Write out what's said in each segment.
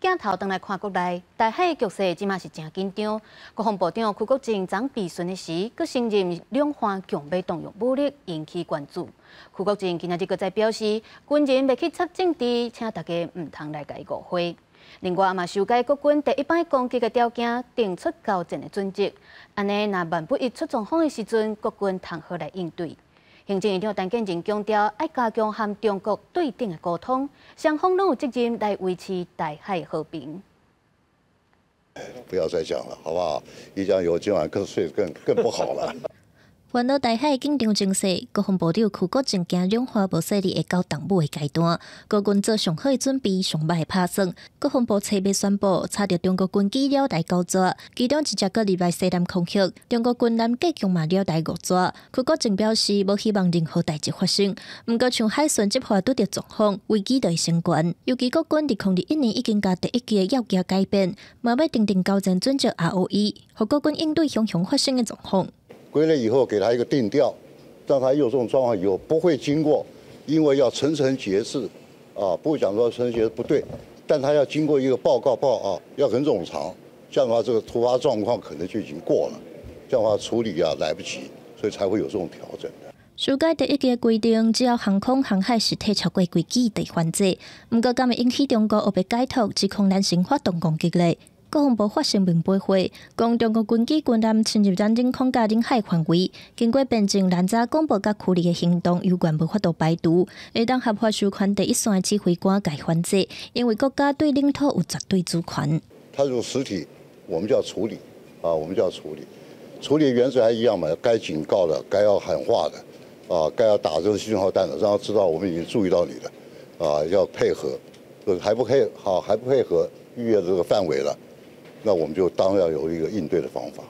鏡頭轉來看國內，台海局勢這馬是誠緊張。國防部長邱國正昨備詢的時，閣承認兩岸強欲動用武力，引起關注。邱國正今仔日閣再表示，軍人袂去插政治，請大家毋通來共伊誤會。另外嘛，修改國軍第一擺攻擊的條件，定出交戰的準則。按呢，若萬不一出狀況的時陣，國軍通好來應對。行政院長陳建仁強調，愛加強和中國對等的溝通，雙方攏有責任來維持台海和平。不要再講了，好不好？一講有今晚更睡更更不好了。環繞台海緊張情勢，國防部長邱國正驚兩岸無勢力會到動武的階段，國軍做上好的準備，上歹的拍算。國防部初日宣布，查著中國軍機繞台九逝，其中一隻閣入來西南空域，中國軍艦計共嘛繞台五逝。邱國正表示，無希望任何代誌發生，毋過像海巡執法拄著狀況，危機就會升懸。尤其國軍佇2021年已經共第一期的要件改變，嘛欲訂定交戰準則 ROE，予國軍應對雄雄發生的狀況。歸類以後，給他一個定調，讓他有這種狀況以後不會經過，因為要層層解釋，啊，不會講說層層解釋不對，但他要經過一個報告報啊，要很冗長，這樣的話這個突發狀況可能就已經過了，這樣的話處理啊來不及，所以才會有這種調整的。修改第一期規定，只要航空航海實體超過幾機就犯罪，毋過敢會引起中國烏白解讀，指控咱先發動攻擊咧？國防部發聲明駁回，講中國軍機軍艦侵入咱領空佮領海範圍，經過邊境攔查廣播佮驅離的行動，猶原無法度排除，會當合法授權第一線的指揮官共伊反制，因為國家對領土有絕對主權。他如果實體，我們就要處理，啊，我們就要處理，處理原則還一樣嘛，該警告的，該要喊話的，啊，該要打這個信號彈的，讓他知道我們已經注意到你了，啊，要配合，還不配好，還不配合，逾越這個範圍了。那我們就當然要有一個應對的方法。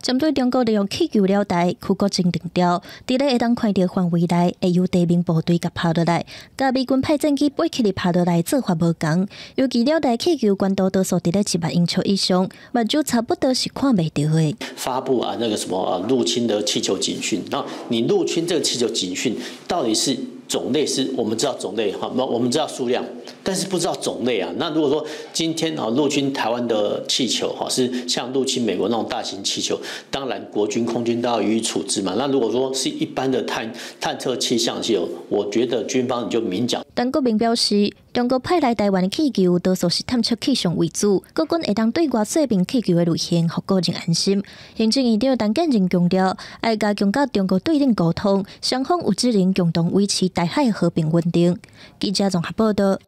針對中國利用氣球繞台，邱國正定調，佇咧會當看著範圍內，會由地面部隊共拍落來，佮美軍派戰機飛起來拍落來做法無仝。尤其繞台氣球懸度多數佇咧1萬英尺以上，目睭差不多是看袂著的。發布啊，那個什麼啊，入侵的氣球警訊。那你入侵這個氣球警訊，到底是種類是我們知道種類哈，我們知道數量，但是不知道種類啊。那如果說今天啊入侵台灣的氣球哈，是像入侵美國那種大型氣球，當然國軍空軍都要予以處置嘛。那如果說是一般的探測氣象氣球，我覺得軍方你就明講。陳國明表示，中國派來台灣的氣球，多數是探測氣象為主，國軍會當對外說明氣球的類型，予個人安心。行政院長陳建仁強調，愛加強佮中國對等溝通，雙方有責任共同維持台海和平穩定。記者綜合報道。